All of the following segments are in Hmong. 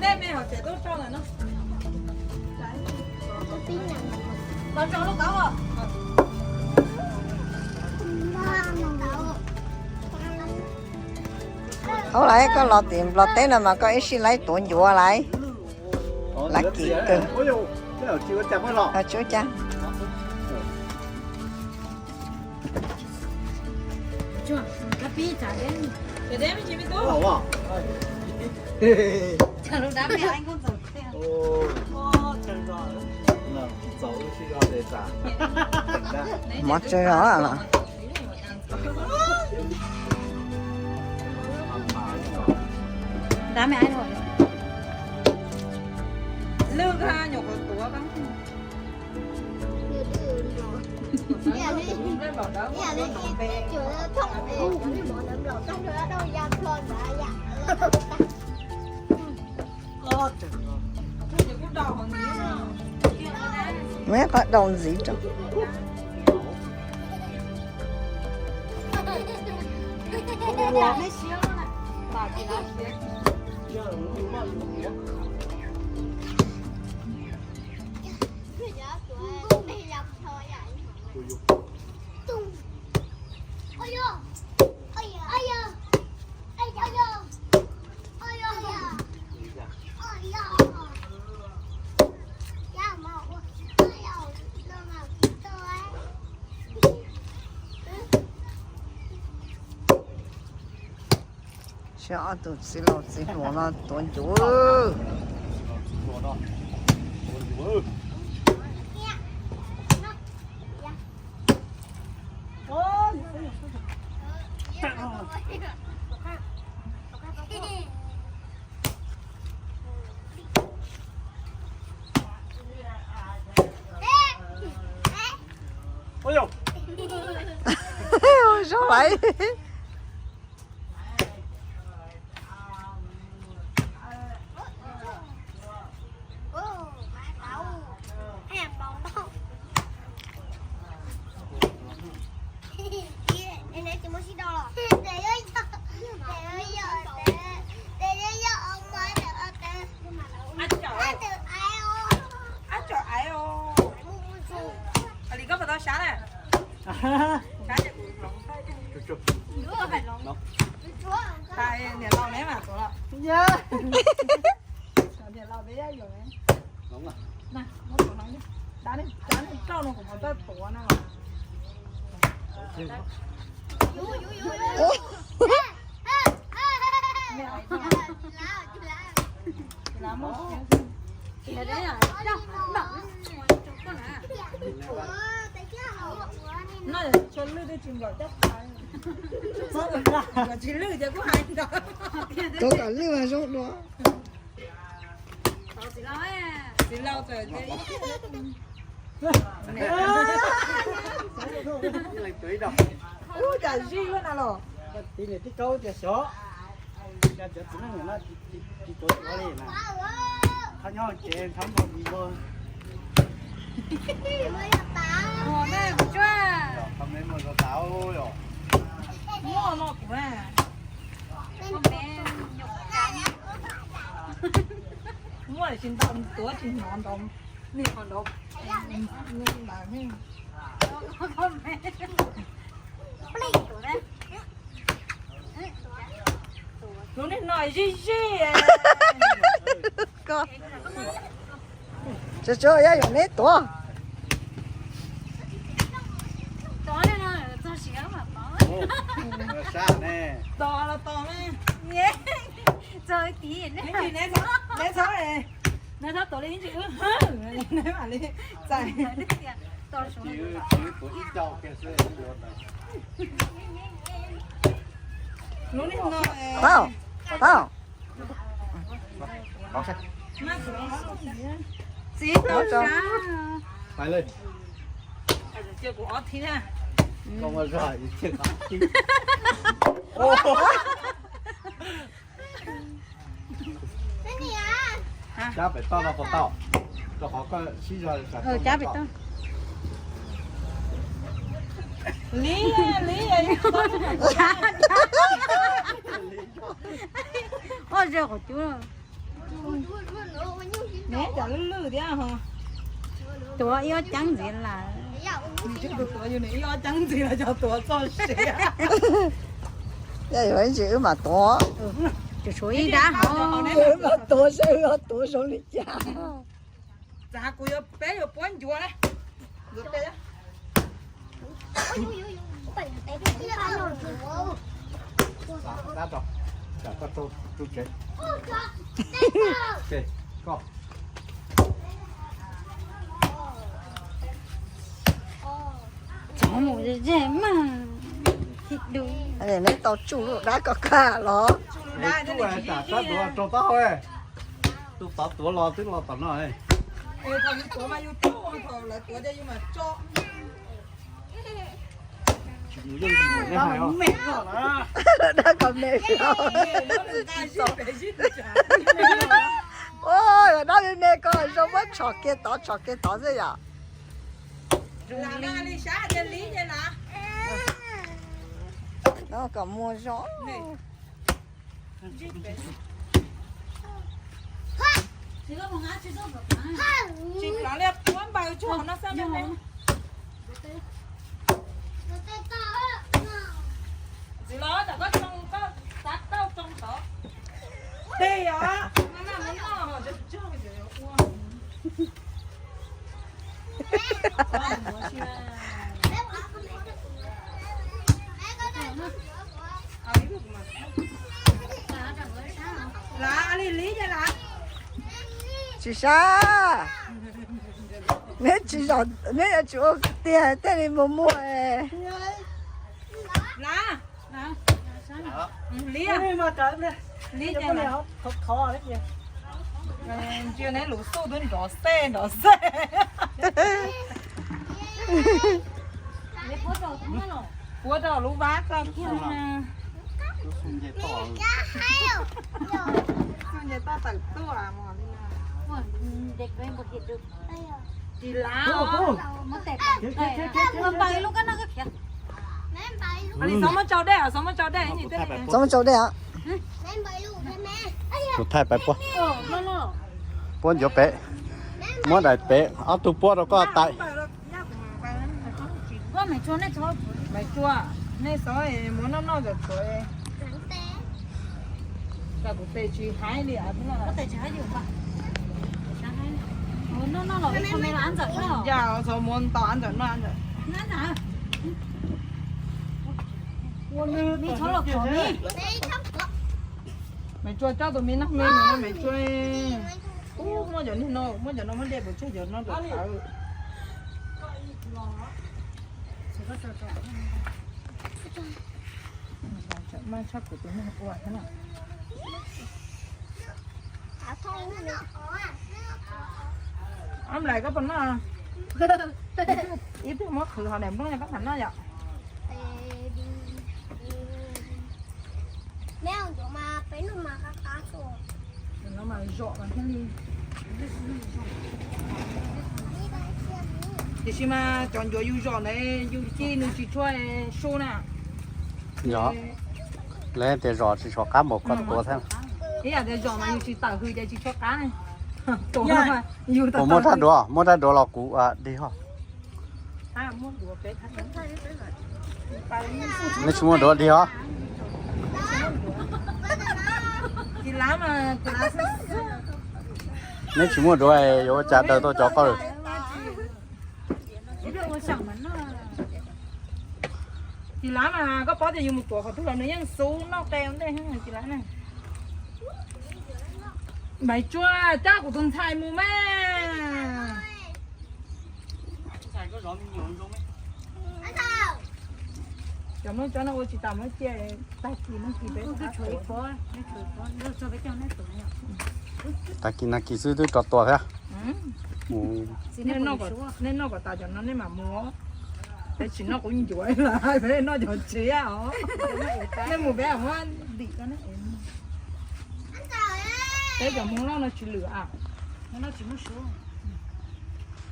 Tej me hauv tsev tuaj tso lawm no. Los tso lub qab os. Hauv lawm, koj los tim Nplog teb no mas koj ib sij laib tuav ncuav lawm. Lab kim kawg. Tsis ua cas. Mov tsawg zog los? Muab qhov daus ntxiv rau. Saib ob tug txiv laus txiv hluas no tuav ncuav. Ua zoo lawm. Ab tso aiv os. Li koj puas tau sab na? Sab ces kuv hloov. Niam laus neb mam tuav los. Niam laus peb yaj yuam. Dab neeg rau no kuv puas tau tuav na. No tshuav lwj twb tsis nplom coj tag. Tsis lwj ces kuj hais ntawd. Tau kom lwj mas zoo dua. Txiv laus txawm tias ub cas zij luaj na los. Tiv niam tib kaub tias xyov, cas cov txiv neej no tsis tuav tuav li na. Qhov nyob tsev ntshav npog vis npog. Qhov me muaj zog tas os. Muaj no kuv muaj tsis ntau tuav tsis hnov ntau. Niag qhov nraud, niag ntawd. Lub niag no zij zij. Tsuav tsuav yaj yuam neb tuav. Tos los tos me. Neb txhob, neb txhob tuav li ib ntsis wb, neb mam li txais. Lub niag no. Tau, tau. Txiv tau sab. Cia kuv ob thib na. Cab pem toj no puas tau? Rau qhov koj sib zog. Cab pem toj. Li, li. Oj, ze qhov cub. Neb cov lwj lwj thiab ho. Tuav ib ob ceeb ntxiv lawm. Tus tuav yus nws ib ob ceeb ntxiv los cov tuav txog siav. Yog yuav ib ntsis wb mam tuav. Tshuav ib dab hauv. Wb mam tuav saib wb tuav zoo li cas. Txav kuv yuav peb yuav puab ncuav na. Cov mus ze ze mas. Neb tau tsuj lub dab ko kaj los? Tus tod tuav los twb los tom no. Thaum yus tuav mas yus tuav, thaum lawv tuav ces yus mam tso. Dab ko me. Dab me me ko zoo muab tshom kiag tod tshom kiag tod xwb yom. No kom muag zoo. Tsis plov li, puab npaws tsuag no xab me me. Txiv los tam koj tsoo, koj xav tau tsoo tod. Tej os, no na, no na. Tsis sab. Neb tsis zom, neb yuav tsum ua tiag thiaj li mus muag. Ntsia neb lub xub twb nrov xej nrov xej. Puab rau lub vab koj kiag. Xub nce toj tawm tuaj. Tsis lav, npaws lub kab noj kab khiav. Xov muab tsau dej, xov muab tsau dej. Xov muab tsau dej. Kuv thaij pais puab. Puab ncuav pem, muab daim pem ob tug puab rau koj tais. Maiv Tsua, nej xov muab noj noj zom tshuav. Kuv tes tsis haib li. Ntau ntawm no. Maiv Tsua coj tus me noj me no, Maiv Tsua. Muab cov niag no, muab cov no muab de pov tseg cov no rau. Maj tshaj kuv tus neeg ua thiab no. Ob nplais koj puas noj? Ib tug muab qhwv hov daim nplooj koj mam noj yom. Zom mas thiaj li. Tiam sis mas cov ncuav yus zom ntawd yus ci nws tsis tshua sub na. Yog, lawv tias zom tsis tshua qab npaum koj tuav thiab. Ib yam tias zom mas yus tsis tawm hws ces tsis tshua qab. Muab rab duav, muab rab duav los kuv dig ho. Neb tsis muaj duav dig os. Neb tsis muaj duav yuav ua cas daws tau cov qoj lwm. Tsis lav mas koj paub tias yus mus tuav qhov twg los nws yeej xub noj qe ua ntej tsis lav na. Maiv Tsua, coj kuv tus ntxhais mus mas. Cov Hmoob cov no ua tsis tas Hmoob cia, tag kis Hmoob kis peb. Tag kis nag kis xwb twb rov tuaj thiab. Nej noj kom tas cov no nej mam mus. Peb tsis noj qub ncuav lawm, peb noj cov tshiab os. Nej mus peb muab dim. Peb cov Hmoob noj no tsis lwm a.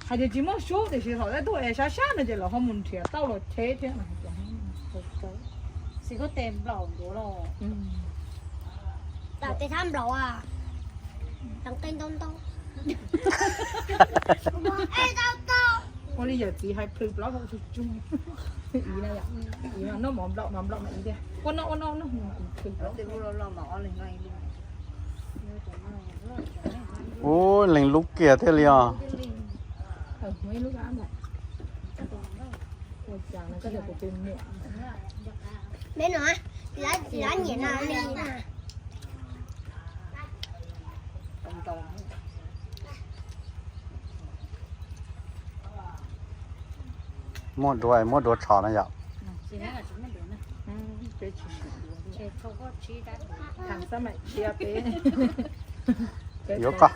Hais tias tsis muaj sub tiam sis thaum tej tuaj es sab sab no ces lawv ho mus nrhiav tauj los cheb thiab. Xis koj tes nplaum ncuav los. Tes thab nplaum a. Ua li yawm txiv hais plhws plaub hau tsuj tsuag. Ib na yom, ib mas noj mov nplaum mas nplaum mas ib tiag. Ua noj ua noj ua noj. Ub, lees lub kiag thiaj li os. Peb no, lab nyiam no li na. Muab duav, muab duav tshov na yom. Yuav koj.